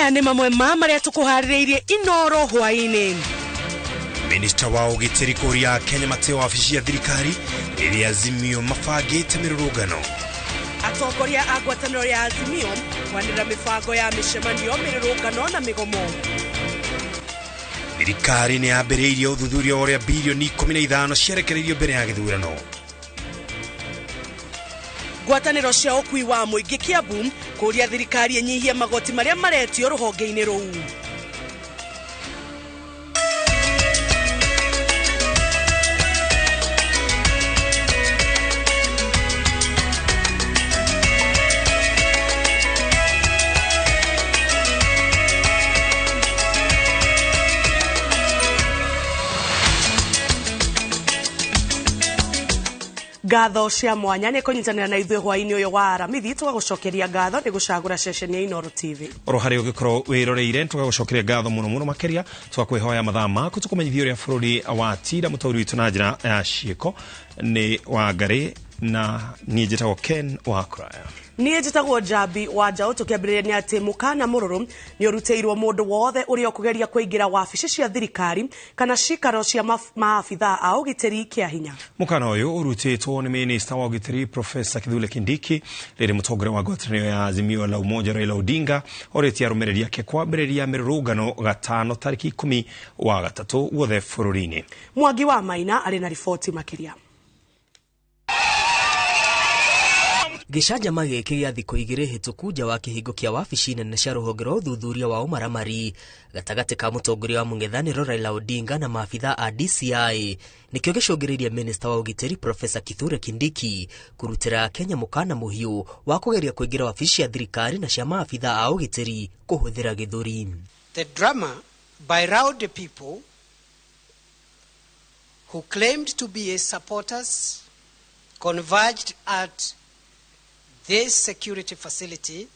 Maya nĩ mamwe ma marĩa tũkũharĩrĩirie Inoro hwaĩ-inĩ. Minista wa ũgitĩri kũria Kenya mateo wabici ya thirikari rĩrĩa Azimio mabangĩte mĩrũrũngano. Atongoria a ngwatanĩro ya Azimio kwanĩrĩra mĩbango ya mĩcemanio, mĩrũrũngano na mĩgomo. Thirikari nĩ yambĩrĩirie ũthuthuria wa ũrĩa bilioni 15 ciarekereirio mbere ya gĩthurano. Ngwatanĩro cia ũkui wa mũingĩ Kiambu kũria thirikari ĩnyihie magoti marĩa maretio rũhonge-inĩ rũu. Ngatho cia mwanya nĩ kũnyitanĩra na ithuĩ hwaĩ-inĩ ũyũ wa Aramithi. Tũgagũcokeria ngatho nĩ gũcagũra ceceni ya Inooro TV. Oro harĩa ũngĩkorwo wĩroreire, tũgagũcokeria ngatho mũno mũno makĩria. Tũgakwĩhoya mathaa maku tũkũmenyithia ũrĩa bũrũri wa tinda. Mũtaũri witũ na njĩra ya ciĩko nĩ Wangarĩ, na niĩ njĩtagwo Ken wa Kũraya. Niĩ njĩtagwo Njambi wa Njaũ. Tũkĩambĩrĩria nĩ atĩ mũkana mũrũrũ nĩ ũrutĩirwo mũndũ wothe ũrĩa ũkũgeria kũingĩra wabici cia thirikari kana cikaro cia maabithaa a ũgitĩri kĩa hinya. Mũkana ũyũ ũrutĩtwo nĩ minista wa ũgitĩri Profesa Kithure Kindiki rĩrĩ mũtongoria wa ngwatanĩro ya Azimio la Umoja Raila Odinga orĩtie arũmĩrĩri ake kwambĩrĩria mĩrũrũngano gatano tarĩki 10 wa gatatũ guothe bũrũri-inĩ. Mwangi wa Maina arĩ na riboti makĩria. Gĩcanjama gĩkĩ gĩa thikũ igĩrĩ hĩtũku nja wa kĩhingo kĩa wabici nene cia rũhonge rwa ũthuthuria wa ũmaramari gatagatĩ ka mũtongoria wa mũng'ethanĩro Raila Odinga na maabithaa a DCI nĩkĩo gĩcũngĩrĩirie minista wa ũgitĩri Profesa Kithure Kindiki kũrutĩra Kenya mũkana mũhiũ wa kũgeria kũingĩra wabici cia thirikari na cia maabithaa a ũgitĩri kũhũthĩra gĩthũri. The drama by rowdy people who claimed to be his supporters converged at this security facility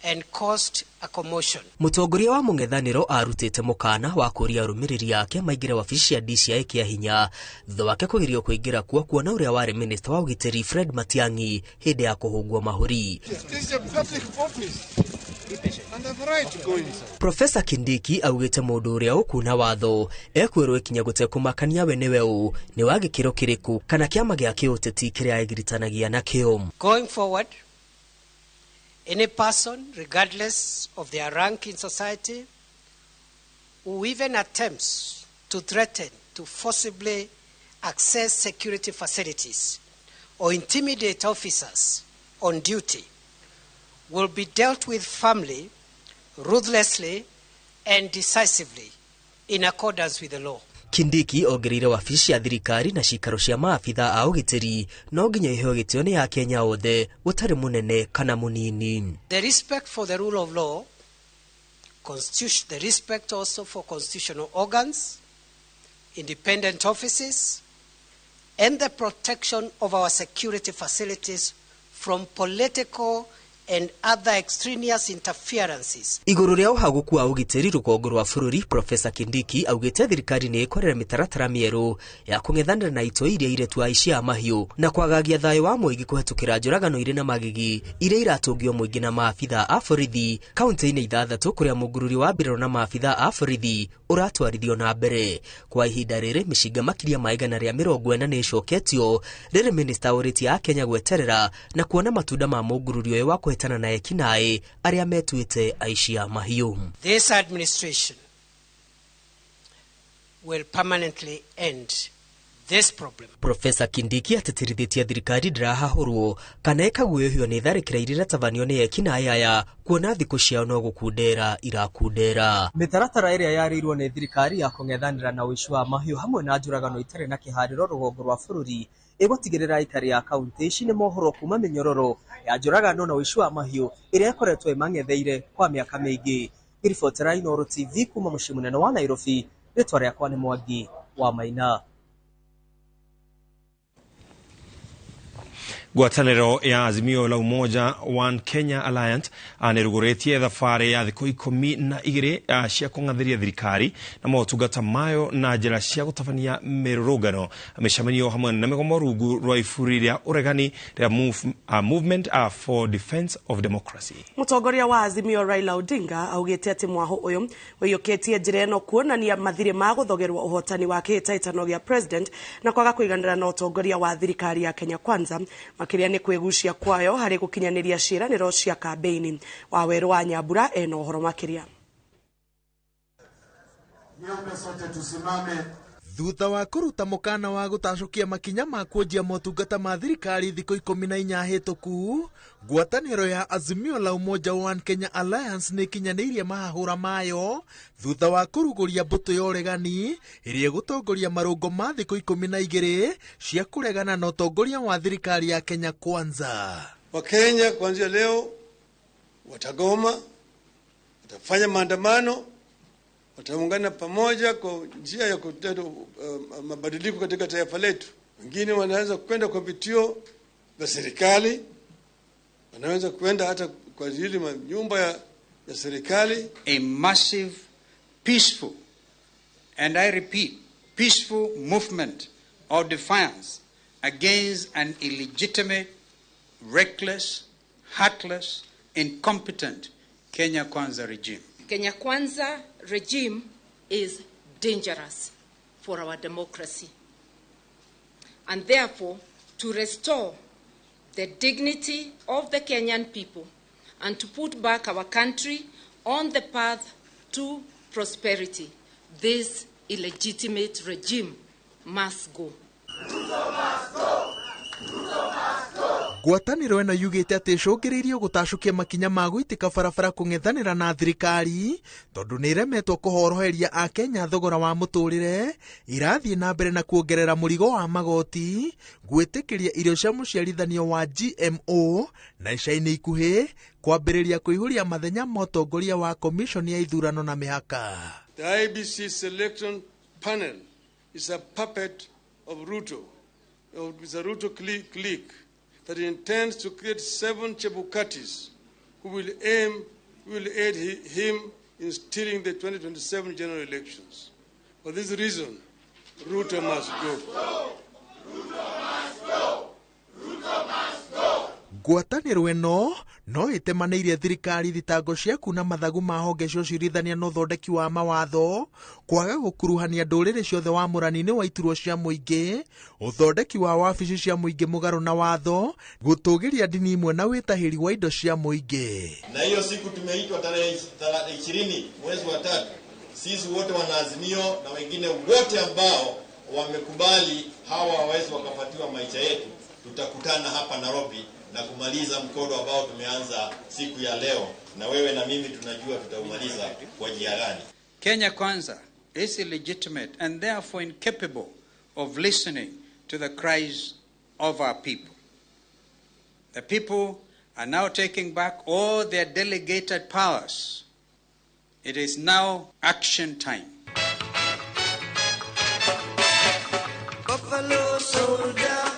and caused a commotion. Mũtongoria wa mũng'ethanĩro arutĩte mũkana wa kũria arũmĩrĩri ake maingĩre wabici cia DCI kĩa hinya thutha wake kũgirio kũingĩra kuo kuona ũrĩa warĩ minista wa ũgitĩri Fred Matiang'i hĩndĩ ya kũhũngwo mahũri. Profesa Kindiki augĩte mũndũ ũrĩa ũkuna watho ekwĩrwo ikinya gũtekũmakania we nĩwe ũ, nĩ wa gĩkĩro kĩrĩkũ kana kĩama gĩa kĩũteti kĩrĩa egiritanagia nakĩo. Going forward, any person, regardless of their rank in society, who even attempts to threaten to forcibly access security facilities or intimidate officers on duty will be dealt with firmly, ruthlessly, and decisively in accordance with the law. Kindiki ongereire wabici ya thirikari na cikaro cia maabithaa a ũgitĩri no nginya iheo gĩtĩo nĩ Akenya othe gũtarĩ mũnene kana mũnini. The respect for the rule of law, the respect also for constitutional organs, independent offices, and the protection of our security facilities from political and other extraneous interferences. Igũrũ rĩa ũhagũku wa ũgitĩri rũgongo rwa bũrũri, Profesa Kindiki augĩte thirikari nĩ ĩkwarĩra mĩtaratara mĩerũ ya kũng'ethanĩra na itoi iria iretu aici a mahiũ na kwagagia thayũ wa mũingĩ kũhetũkĩra njũragano irĩ na magigi iria iratũngio mũingĩ na maabithaa a borithi kaunti-inĩ ithathatũ kũrĩa mũngururi wa mbirarũ na maabithaa a borithi ũratwarithio na mbere. Kwa ihinda rĩrĩ mĩcinga makĩria ma 140 nĩ ĩcoketio rĩrĩ minista ũrĩtie a Kenya gweterera na kuona matunda ma mũngururi ũyũ wa kũhĩtana na ekinaĩ arĩa metuĩte aici a mahiũ. This administration will permanently end this problem. Profesa Kindiki atĩtĩrithĩtie thirikari ndĩrahahũrwo kana ĩkaguũyũhio nĩ tharĩkĩra iria iratabanio nĩ ekinaĩ aya kuona thikũ ciao no gũkundera irakundera. Mĩtaratara ĩrĩa yarĩirwo nĩ thirikari ya kũng'ethanĩra na ũici wa mahiũ hamwe na njũragano itarĩ na kĩharĩro rũgongo rwa bũrũri ĩgũtigĩrĩra aikari a kaunti ici nĩ mohorwo kuma mĩnyororo ya njũragano na ũici wa mahiũ ĩrĩa ĩkoretwo ĩmang'etheire kwa mĩaka mĩingĩ. Ngĩribotera Inooro TV kuma mũciĩ mũnene wa Nairobi, rĩtwa rĩakwa nĩ Mwangi wa Maina. Ngwatanĩro ya Azimio la Umoja One Kenya Alliance nĩrugũrĩtie thabarĩ ya thikũ 12 cia kũng'athĩria thirikari na motungata mayo na njĩra cia gũtabania mĩrũrũngano, mĩcemanio hamwe na mĩgomo rungu rwa iburi rĩa ũregani rĩa Movement for Defence of Democracy. Mũtongoria wa Azimio Raila Odinga augĩte atĩ mwahũ ũyũ ũiyũkĩtie njĩra ĩno kuonania mathirĩ ma gũthogerwo ũhotani wa kĩhĩtahĩtano gĩa president na kwaga kũiganĩra na ũtongoria wa thirikari ya Kenya Kwanza, makĩria nĩ kwĩgucia kwayo harĩ gũkinyanĩria ciĩranĩro cia kambĩini. Wawerũ wa Nyambura ena ũhoro makĩria. Thutha wa kũruta mũkana wa gũtacũkia makinya ma kuonjia motungata ma thirikari thikũ 14 hĩtũku, ngwatanĩro ya Azimio la Umoja One Kenya Alliance nĩ ĩkinyanĩirie mahahũra mayo thutha wa kũrugũria mbũtũ ya ũregani ĩrĩa ĩgũtongoria marũngo ma thikũ 12 cia kũregana na ũtongoria wa thirikari ya Kenya Kwanza. Wakenya kuanzia leo watagoma, watafanya maandamano, wataungana pamoja kwa njia ya kuleta mabadiliko katika taifa letu. Wengine wanaweza kwenda kwa vituo vya serikali, wanaweza kwenda hata kwa ajili nyumba ya serikali. A massive, peaceful, and I repeat, peaceful movement of defiance against an illegitimate, reckless, heartless, incompetent Kenya Kwanza regime. Kenya Kwanza regime is dangerous for our democracy. And therefore, to restore the dignity of the Kenyan people and to put back our country on the path to prosperity, this illegitimate regime must go. Ruto must go. Ruto must go. Ngwatanĩro ĩno yugĩte atĩ ĩcũngĩrĩirio gũtacũkia makinya ma gũitĩka barabara kũng'ethanĩra na thirikari tondũ nĩ ĩremetwo kũhoroheria akenya thogora wa mũtũrĩre, irathiĩ na mbere na kuongerera mũrigo wa magoti, gwĩtĩkĩria irio cia mũciarithanio wa GMO na ica-inĩ ikuhĩ kwambĩrĩria kũihũria mathenya ma ũtongoria wa komishoni ya ithurano na mĩhaka. The IEBC selection panel is a puppet of Ruto, of the Ruto clique that intends to create 7 Chebukatis who will aid him in stealing the 2027 general elections. For this reason, Ruto must go. Ruto must go. Ruto must go. Ngwatanĩro ĩno no ĩtemanĩirie thirikari thitango cia kuna mathagu ma honge cia ũcirithania na ũthondeki wa mawatho, kwaga gũkuruhania ndũrĩrĩ ciothe wa mũrani-inĩ wa iturwa cia mũingĩ, ũthondeki wa wabici cia mũingĩ mũgarũ na watho, gũtũgĩria ndini imwe na wĩtahĩri wa indo cia mũingĩ. Na hiyo siku tumeitwa tarehe 20 mwezi wa 3, sisi wote wanaazimio na wengine wote ambao wamekubali hawa hawawezi wakapatiwa maisha yetu, tutakutana hapa Nairobi na kumaliza mkodo ambao tumeanza siku ya leo, na wewe na mimi tunajua tutaumaliza kwa njia gani. Kenya Kwanza is illegitimate and therefore incapable of listening to the cries of our people. The people are now taking back all their delegated powers. It is now action time. Buffalo soldier.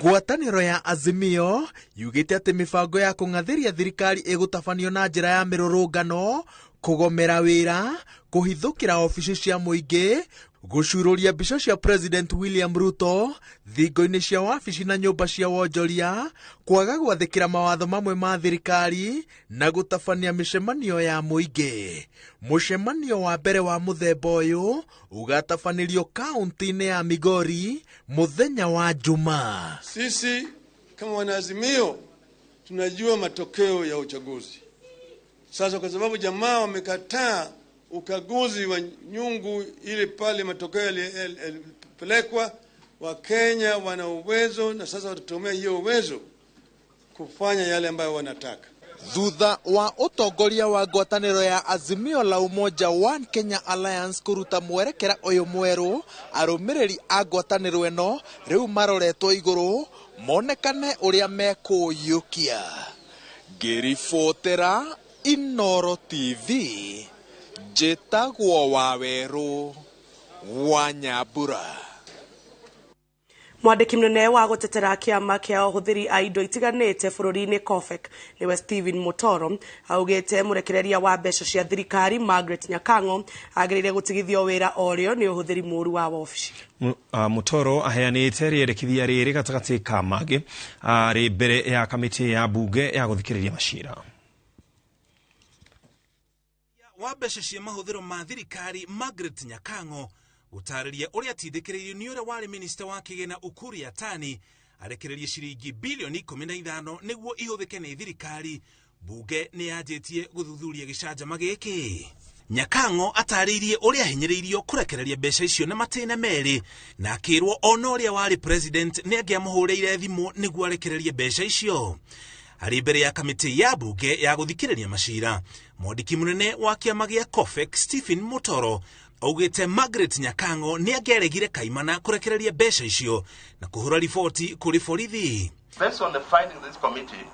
Ngwatanĩro ya Azimio yugĩte atĩ mĩbango ya kũng'athĩria thirikari ĩgũtabanio na njĩra ya mĩrũrũngano, kũgomera wĩra, kũhithũkĩra obici cia mũingĩ, gũcurũria mbica cia President William Ruto thingo-inĩ cia wabici na nyũmba cia wonjoria, kwaga gwathĩkĩra mawatho mamwe ma thirikari na gũtabania mĩcemanio ya mũingĩ. Mũcemanio wa mbere wa mũthemba ũyũ ũgatabanĩrio kaunti-inĩ ya Migori mũthenya wa Jumaa. Sisi kama wanaazimio tunajua matokeo ya uchaguzi. Sasa kwa sababu jamaa wamekataa ukaguzi wa nyungu ile pale matokeo yalipelekwa, Wakenya wana uwezo na sasa watatumia hiyo uwezo kufanya yale ambayo wanataka. Thutha wa ũtongoria wa ngwatanĩro ya Azimio la Umoja One Kenya Alliance kũruta mwerekera ũyũ mwerũ, arũmĩrĩri a ngwatanĩro ĩno rĩu maroretwo igũrũ monekane ũrĩa mekũiyũkia. Ngĩribotera Inooro TV, njĩtagwo Wawerũ wa Nyambura. Mwandĩki mũnene wa gũtetera kĩama kĩa ũhũthĩri a indo itiganĩte bũrũri-inĩ COFEC nĩwe Stephen Mutoro augĩte mũrekereria wa mbeca cia thirikari Margaret Nyakang'o agĩrĩire gũtigithio wĩra o rĩo nĩ ũhũthĩri mũũru wa wabici. Mutoro aheanĩte rĩendekithia rĩrĩ gatagatĩ ka mangĩ arĩ mbere ya kamĩtĩ ya bunge ya gũthikĩrĩria macira. Wa mbeca cia mahũthĩro ma thirikari Margaret Nyakang'o gũtarĩria ũrĩa atindĩkĩrĩirio nĩ ũrĩa warĩ minista wa kĩgĩna Ukur Yatani arekererie ciringi bilioni 15 nĩguo ihũthĩke nĩ thirikari. Bunge nĩ yanjĩtie gũthuthuria gĩcanjama gĩkĩ. Nyakang'o atarĩirie ũrĩa ahinyĩrĩirio kũrekereria mbeca icio na matĩna merĩ, na akĩrwo ona ũrĩa warĩ president nĩ angĩamũhũrĩire thimũ nĩguo arekererie mbeca icio. Arĩ mbere ya kamĩtĩ ya bunge ya gũthikĩrĩria macira, mwandĩki mũnene wa kĩama gĩa COFEC Stephen Mutoro augĩte Margaret Nyakang'o nĩ angĩaregire kaimana kũrekereria mbeca icio na kũhũra riboti kũrĩ borithi. Based on the findings of this committee,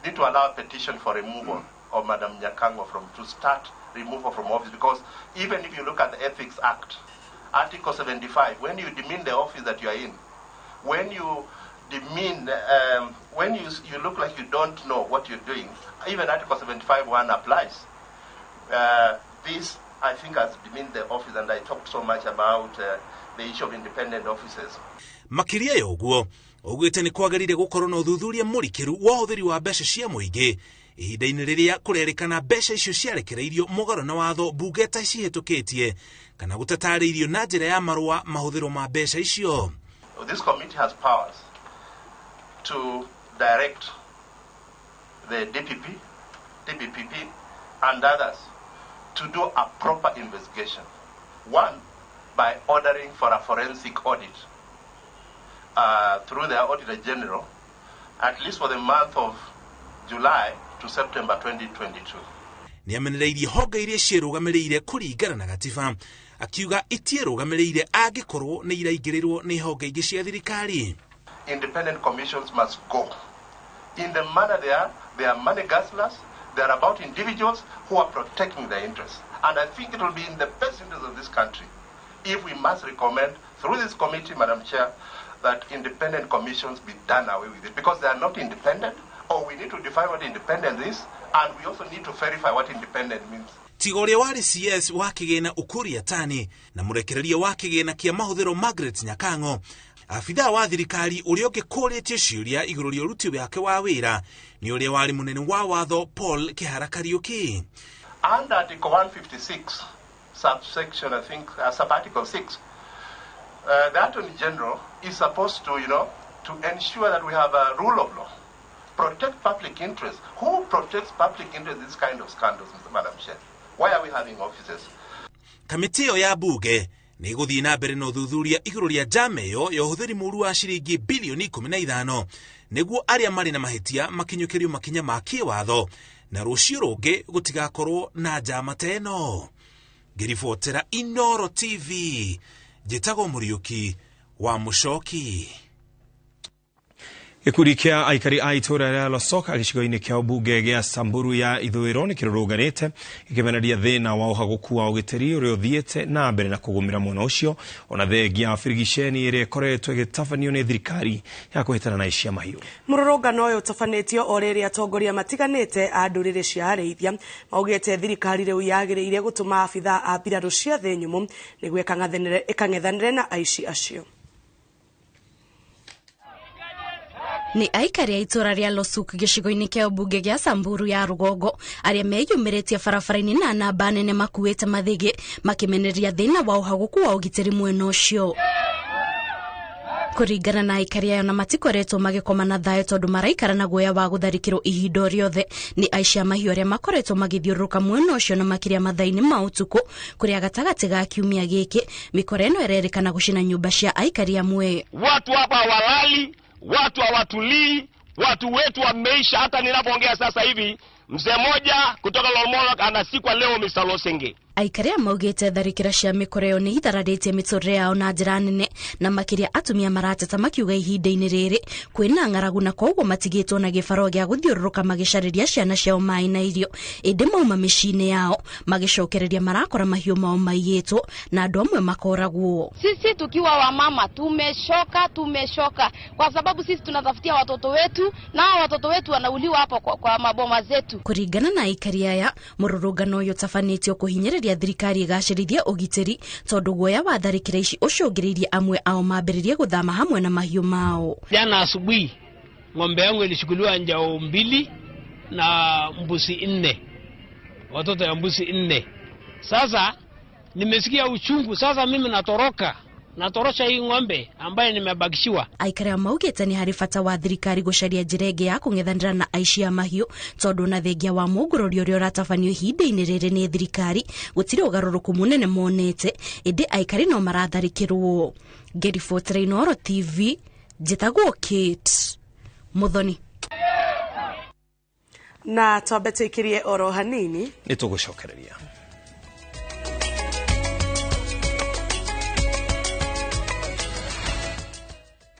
need to allow a petition for removal of Madam Nyakang'o from to start removal from office, because even if you look at the Ethics Act, Article 75, when you demean the office that you are in, when you demean, when you look like you don't know what you're doing, even Article 75(1) applies. This, I think, has demeaned the office, and I talked so much about the issue of independent offices. Makĩria ya ũguo, augĩte nĩ kwagĩrĩire gũkorwo na ũthuthuria mũrikĩru wa ũhũthĩri wa mbeca cia mũingĩ ihinda-inĩ rĩrĩa kũrerĩkana mbeca icio ciarekereirio mũgarũ na watho bunge ta cihĩtũkĩtie kana gũtatarĩirio na njĩra ya marũa mahũthĩro ma mbeca icio. This committee has powers to direct the DPP, DPPP and others to do a proper investigation. One, by ordering for a forensic audit through their Auditor General, at least for the month of July to September 2022. Nĩ amenereirie honge iria ciĩrũgamĩrĩire kũringana na gatiba, akiuga itierũgamĩrĩire angĩkorwo nĩ iraingĩrĩrwo nĩ honge ingĩ cia thirikari. Independent commissions must go. In the manner they are money guzzlers, they are about individuals who are protecting their interests. And I think it will be in the best interest of this country if we must recommend through this committee, Madam Chair, that independent commissions be done away with it, because they are not independent, or we need to define what independent is, and we also need to verify what independent means. Tiga ũrĩa warĩ CS wa kĩgĩna Ukur Yatani na mũrekereria wa kĩgĩna kĩa mahũthĩro Margaret Nyakang'o, abithaa wa thirikari ũrĩa ũngĩ kũrĩtie ciũria igũrũ rĩa ũruti wake wa wĩra nĩ ũrĩa warĩ mũnene wa watho Paul Kihara Kariuki. Under Article 156, subsection, I think, subarticle 6, the Attorney General is supposed to, to ensure that we have a rule of law, protect public interest. Who protects public interest in this kind of scandals, Madam Chair? Why are we having offices? Kamĩtĩ ĩyo ya bunge nĩ ĩgũthiĩ na mbere na ũthuthuria igũrũ rĩa njama ĩyo ya ũhũthĩri mũũru wa ciringi bilioni 15 nĩguo arĩa marĩ na mahĩtia makinyũkĩrio makinya ma kĩwatho na rũciũ rũngĩ gũtigakorwo na njama ta ĩno. Ngĩribotera Inoro TV, njĩtagwo Mũriũki wa Mũcoki. Gĩkundi kĩa aikari a itũũra rĩa Losoka gĩcigo-inĩ kĩa ũmbunge gĩa Samburu ya ithũĩro nĩ kĩrũrũnganĩte gĩkĩmenereria thĩna wa ũhagũku wa ũgitĩri ũrĩa ũthiĩte na mbere na kũgũmĩra mwena ũcio, ona thengia ya birigiceni ĩrĩa ĩkoretwo ĩgĩtabanio nĩ thirikari ya kũhĩtana na aici a mahiũ. Mũrũrũngano ũyũ ũtabanĩtio o rĩrĩa atongoria matiganĩte a ndũrĩrĩ cia arĩithia maugĩte thirikari rĩu yagĩrĩire gũtũma abithaa a mbirarũ cia thĩ nyũmũ nĩguo ĩkang'ethanĩre na aici acio. Nĩ aikari a itũũra rĩa Losuk gĩcigo-inĩ kĩa ũmbunge gĩa Samburu ya rũgongo arĩa meyumĩrĩtie barabara-inĩ na namba nene makuĩte mathĩgĩ makĩmenereria thĩna wa ũhagũku wa ũgitĩri mwena ũcio. Kũringana na aikari ayo na matikoretwo magĩkoma na thayũ tondũ maraikara na guoya wa gũtharĩkĩrwo ihinda o rĩothe nĩ aici a mahiũ arĩa makoretwo magĩthiũrũrũka mwena ũcio na makĩria mathaa-inĩ ma ũtukũ, kũrĩa gatagatĩ ga kiumia gĩkĩ mĩkora ĩno ĩrerĩkana gũcina nyũmba cia aikari amwe. Watu hapa hawalali, watu hawatulii, watu wetu wameisha. Hata ninapoongea sasa hivi mzee mmoja kutoka Lolmolok anasikwa leo Mr. Losenge. Aikari aya maugĩte tharĩkĩra cia mĩkora ĩyo nĩ ithararĩtie mĩtũrĩre yao na njĩra nene, na makĩria atumia marateta makiuga ihinda-inĩ rĩrĩ kwĩna ng'aragu na koguo matigĩtwo na gĩbarũa gĩa gũthiũrũrũka magĩcarĩria ciana ciao maĩ na irio, ĩndĩ mauma mĩciĩ-inĩ yao magĩcokereria marakora mahiũ mao maiyĩtwo na andũ amwe makoragwo. Sisi tukiwa wamama tumeshoka kwa sababu sisi tunatafutia watoto wetu na watoto wetu wanauliwa hapo kwa maboma zetu. Kũringana na aikari aya, mũrũrũngano ũyũ ũtabanĩtio kũhinyĩrĩria thirikari ĩgacĩrithie ũgitĩri tondũ guoya wa tharĩkĩra ici ũcũngĩrĩirie amwe ao mambĩrĩrie gũthama hamwe na mahiũ mao. Jana asubuhi ng'ombe yangu ilishukuliwa njao 2 na mbuzi 4, watoto ya mbuzi 4. Sasa nimesikia uchungu, sasa mimi natorosha hii ng'ombe ambaye nimebakishiwa. Aikari a maugĩte nĩ harĩ bata wa thirikari gũcaria njĩra ĩngĩ ya kũng'ethanĩra na aici a mahiũ tondũ na thengia wa mũngũrũri ũrĩa ũratabanio ihinda-inĩ rĩrĩ nĩ thirikari gũtirĩ ũgarũrũku mũnene monete, ĩndĩ aikari no maratharĩkĩrwo. Ngĩribotera Inooro TV, njĩtagwo Kate Muthoni. Na twambe tũikirie oro hanini nĩ tũgũcokereria.